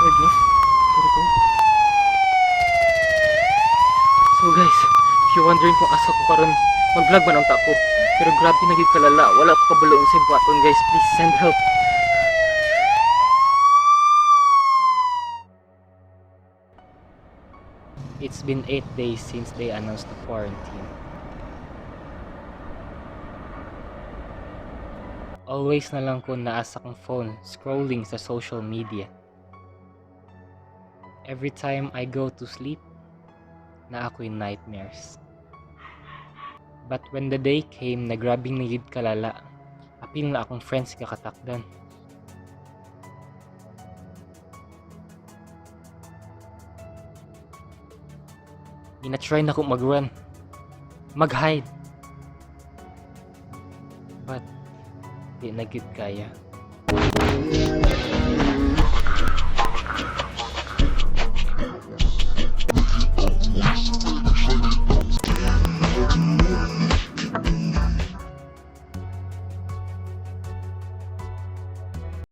Record no? Record. So guys, if you're wondering kung asa ko karon, mag-vlog man unta ko. Pero grabe na gyud kalala, wala ko kabalo unsay buhaton, guys. Please send help. It's been 8 days since they announced the quarantine. Always na lang ko naa sa akong phone scrolling sa social media. Every time I go to sleep, naa ko'y nightmares. But when the day came na grabing na gyud kalala, apil na akong friends kakatakdan. Gina-try nako mag-run, mag-hide. But di na gyud kaya.